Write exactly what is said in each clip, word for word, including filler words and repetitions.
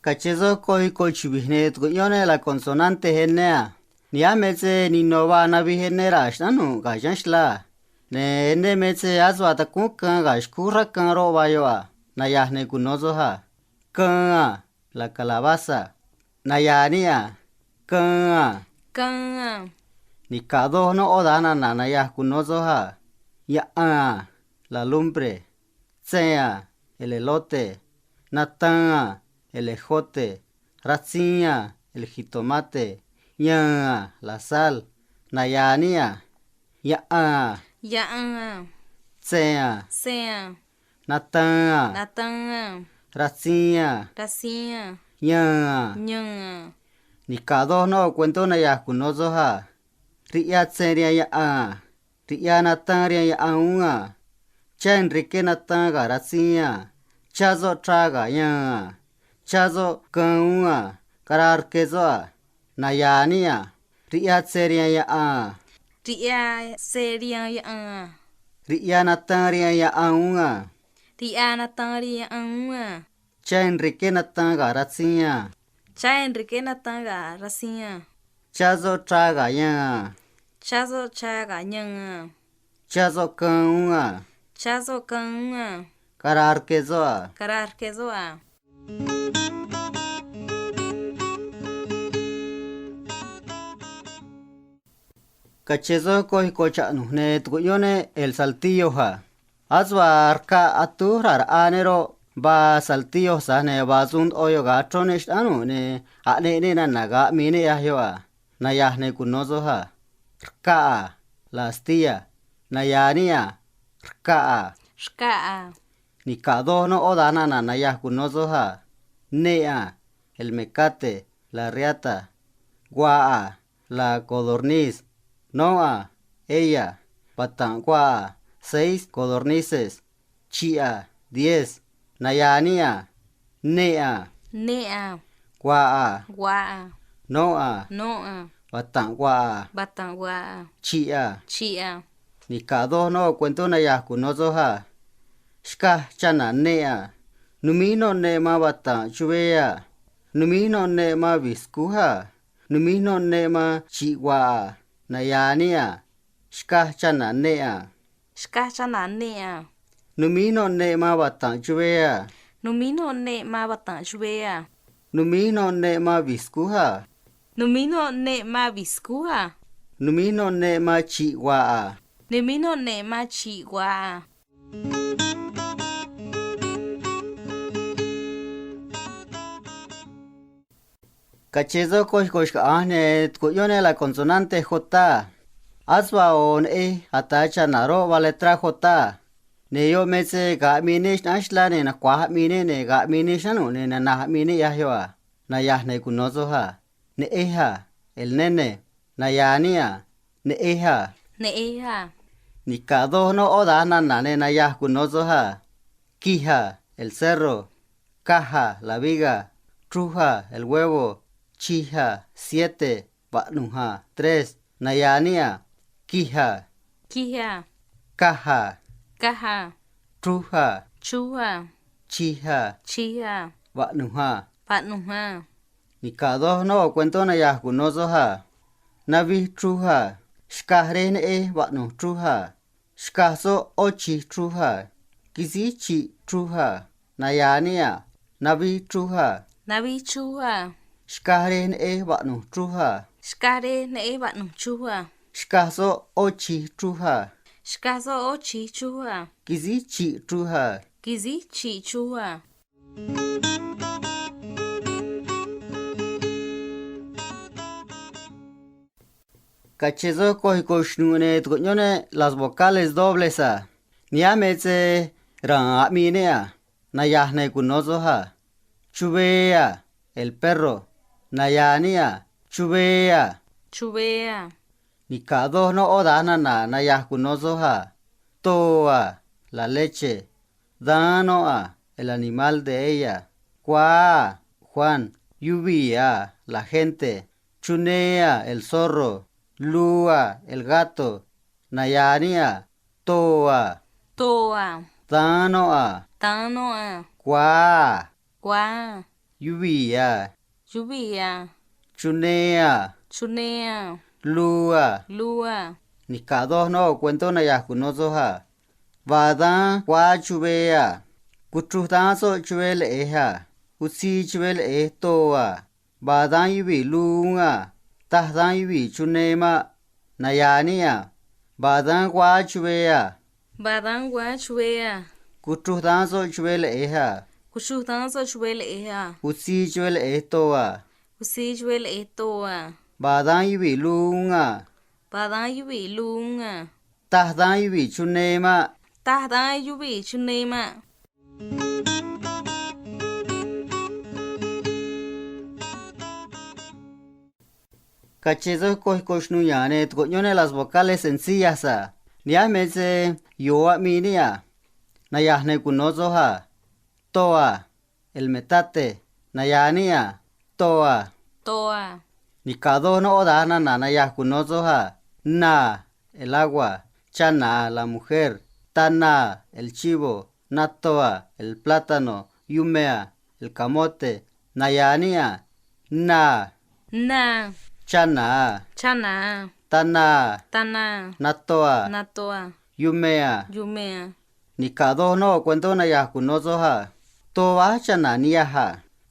Cache̱n soj coj ico chuvi̱j, ne̱ tucuꞌyón ne la consonante N a. Nihánj me se nino̱ vaa navij N raa̱ xꞌnánj nu̱ꞌ ga̱ yánj xlá, ne̱ N me se ase vaa tacúún can ga̱ xcúú rá can roꞌ, vaa yoꞌ a. Naya̱j ne̱ cuno̱ soj a. Can a, la calabaza. Naya̱a̱ níꞌ a. Can a. Can a. Nica̱ doj noꞌ ꞌó da̱j nana̱ naya̱j cuno̱ soj a. Yaꞌan a, la lumbre. Tze̱n a, el elote. Natan a, el ejote. Ratzin a, el jitomate. Yan a, la sal. Naya̱a̱ níꞌ a. Yaꞌan a. Yaꞌan a. Tze̱n a. Tze̱n a. Natan a. Natan a. Ratzin a. Ratzin a. Yan a. Yan a. Nica̱ doj noꞌ cuentó naya̱j cuno̱ soj a. Riꞌya tze̱n rihaan yaꞌan a. Riꞌya natan rihaan yaꞌan uún a. Chá Enriqué natan ga̱ Ratzin a. Chá soꞌ chra ga̱ Yan a. Chá soꞌ Can uún a. Caraa rque soꞌ a. Naya̱a̱ níꞌ a. Riꞌya tze̱n rihaan yaꞌan a. Riꞌya tze̱n rihaan yaꞌan a. Riꞌya natan rihaan yaꞌan uún a. Riꞌya natan rihaan yaꞌan uún a. Chá Enriqué natan ga̱ Ratzin a. Chá Enriqué natan ga̱ Ratzin a. Chá soꞌ chra ga̱ Yan a. Chá soꞌ chra ga̱ Yan a. Chá soꞌ Can uún a. Chá soꞌ Can uún a. Caraa rque soꞌ a. Caraa rque soꞌ a. Cache̱n soj coj ico chaꞌnu̱j, ne̱ tucuꞌyón ne el saltillo a. Ase vaa rcaꞌ atúj raa̱ raꞌa ne roꞌ, vaa saltillo, tza̱j ne̱ vaa suun ndoꞌo yoꞌ ga̱a chrón ne xꞌnánj nu̱ꞌ, ne̱ aꞌneꞌ ne nana̱ ga̱a aꞌmii ne ꞌyaj yoꞌ a. Naya̱j ne̱ cuno̱ soj a. Rcaꞌ a, la astilla. Naya̱a̱ níꞌ a. Rcaꞌ a. Rcaꞌ a. Nica̱ doj noꞌ ꞌó da̱j nana̱ naya̱j cuno̱ soj a. Neꞌ a, el mecate, la riata. Gua̱a̱ a, la codorniz. Noꞌ a, ella. Vata̱nꞌ gua̱a̱ a, seis codornices. Chi̱ꞌ a, diez. Naya̱a̱ níꞌ a. Neꞌ a. Neꞌ a. Gua̱a̱ a. Gua̱a̱ a. Noꞌ a. Noꞌ a. Vata̱nꞌ gua̱a̱ a. Vata̱nꞌ gua̱a̱ a. Chi̱ꞌ a. Chi̱ꞌ a. Nica̱ doj noꞌ cuentó naya̱j cuno̱ soj a. Xcaj chana̱ neꞌ a. Numíj noꞌ neꞌ man vata̱nꞌ chuve a. Numíj noꞌ neꞌ man vi̱j scúj a. Numíj noꞌ neꞌ man chi̱ꞌ gua̱a̱ a. Naya̱a̱ níꞌ a. Xcaj chana̱ neꞌ a. Xcaj chana̱ neꞌ a. Numíj noꞌ neꞌ man vata̱nꞌ chuve a. Numíj noꞌ neꞌ man vata̱nꞌ chuve a. Numíj noꞌ neꞌ man vi̱j scúj a. Numíj noꞌ neꞌ man vi̱j scúj a. Numíj noꞌ neꞌ man chi̱ꞌ gua̱a̱ a. Numíj noꞌ neꞌ man chi̱ꞌ gua̱a̱ a. Cache̱n soj coj xco̱j xcaꞌa̱nj, ne̱ tucuꞌyón ne la consonante J a. Ase vaa ꞌo̱ neꞌej ata̱ chana̱ roꞌ, vaa letrá J a. Ne̱ yoꞌ me se ga̱a aꞌmii ne xnáꞌanj xlá, ne̱ nacua̱j aꞌmii ne, ne̱ ga̱a aꞌmii ne xnáꞌanj nu̱ꞌ, ne̱ nana̱j aꞌmii ne ꞌyaj yoꞌ a. Naya̱j ne̱ cuno̱ soj a. Neꞌej a, el nene. Naya̱a̱ níꞌ a. Neꞌej a. Neꞌej a. Nica̱ doj noꞌ ꞌó da̱j nana̱ ne naya̱j cuno̱ soj a. Quij a, el cerro. Caj a, la viga. Chruj a, el huevo. Chij a, siete. Vaꞌnu̱j a, tres. Naya̱a̱ níꞌ a. Quij a. Quij a. Caj a. Caj a. Chruj a. Chruj a. Chij a. Chij a. Vaꞌnu̱j a. Vaꞌnu̱j a. Nica̱ doj noꞌ cuentó naya̱j cuno̱ soj a. Navij chruj a. Xcaj rej neꞌej vaꞌnu̱j chruj a. Xcaj soꞌ ꞌó chij chruj a. Quisíj chi̱ꞌ chruj a. Naya̱a̱ níꞌ a. Navij chruj a. Navij chruj a. Xcaj rej neꞌej vaꞌnu̱j chruj a. Xcaj rej neꞌej vaꞌnu̱j chruj a. Xcaj soꞌ ꞌó chij chruj a. Xcaj soꞌ ꞌó chij chruj a. Quisíj chi̱ꞌ chruj a. Quisíj chi̱ꞌ chruj a. Cache̱n soj coj ico̱ xnu̱u̱, ne̱ tucuꞌyón ne las vocales dobles a. Nihánj me se ra̱a̱n aꞌmii ne a. Naya̱j ne̱ cuno̱ soj a. Chuve a, el perro. Naya̱a̱ níꞌ a. Chuve a. Chuve a. Nica̱ doj noꞌ ꞌó da̱j nana̱ naya̱j cuno̱ soj a. To a, la leche. Daan noꞌ a, el animal de ella. Cuaá a, Juan. Yuvii̱ a, la gente. Chune a, el zorro. Lu a, el gato. Naya̱a̱ níꞌ a. To a. To a. Daan noꞌ a. Daan noꞌ a. Cuaá a. Cuaá a. Yuvii̱ a. Yuvii̱ a. Chunee a. Chunee a. Luu a. Luu a. Nica̱ doj noꞌ cuentó naya̱j cuno̱ soj a. Vaa dán cuáá chuve a. Cuchruj dán soꞌ chuve leꞌe̱j a. Utzii chuve leꞌe̱j too a. Vaa dán yuvii̱ luu uún a. Taj dán yuvii̱ chunee maꞌ. Naya̱a̱ níꞌ a. Vaa dán cuáá chuve a. Vaa dán cuáá chuve a. Cuchruj dán soꞌ chuve leꞌe̱j a. Cuchruj dán soꞌ chuve leꞌe̱j a. Utzii chuve leꞌe̱j too a. Utzii chuve leꞌe̱j too a. Vaa dán yuvii̱ luu uún a. Vaa dán yuvii̱ luu uún a. Taj dán yuvii̱ chunee maꞌ. Taj dán yuvii̱ chunee maꞌ. Cache̱n soj coj xcoo xnuu ya̱a̱n, ne̱ tucuꞌyón ne' las vocales sencillas a. Nihánj me se yo̱o aꞌmii níꞌ a. Naya̱j ne̱ cuno̱ soj a. To a. El metate. Naya̱a̱ níꞌ a. To a. To a. Nica̱ doj noꞌ da̱j nana̱ naya̱j cuno̱ soj a. Na. El agua. Chana̱. La mujer. Tana. El chivo. Nato a. El plátano. Yume a. El camote. Naya̱a̱ níꞌ a. Na. Na. Chana̱ a. Chana̱ a. Tana a. Tana a. Nato a. Nato a. Yume a. Yume a. Nica̱ doj noꞌ cuentó naya̱j cuno̱ soj a. Toj váj chana̱ ni̱yaj a.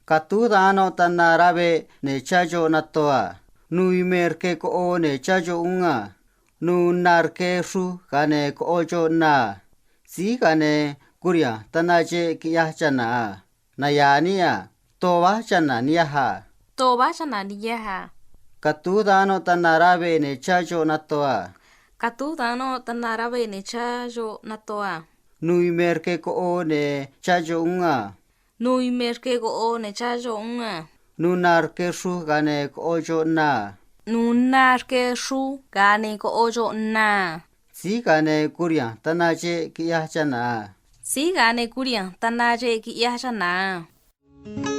Catúj daan noꞌ tana rá veꞌ, ne̱ chá xoꞌ nato a. Nuu yume rque coꞌo, ne̱ chá xoꞌ uún a. Nuu na rque xruj, ga̱a ne̱ coꞌo xoꞌ na a. Síj ga̱a ne̱ curiha̱nj tana cheꞌ quiꞌyaj chana̱ a. Naya̱a̱ níꞌ a. Toj váj chana̱ ni̱yaj a. Toj váj chana̱ ni̱yaj a. Catúj daan noꞌ tana rá veꞌ, ne̱ chá xoꞌ nato a. Catúj daan noꞌ tana rá veꞌ, ne̱ chá xoꞌ nato a. Nuu yume rque coꞌo, ne̱ chá xoꞌ uún a. Nuu yume rque coꞌo, ne̱ chá xoꞌ uún a. Nuu na rque xruj, ga̱a ne̱ coꞌo xoꞌ na a. Nuu na rque xruj, ga̱a ne̱ coꞌo xoꞌ na a. Síj ga̱a ne̱ curiha̱nj tana cheꞌ quiꞌyaj chana̱ a. Síj ga̱a ne̱ curiha̱nj tana cheꞌ quiꞌyaj chana̱ a.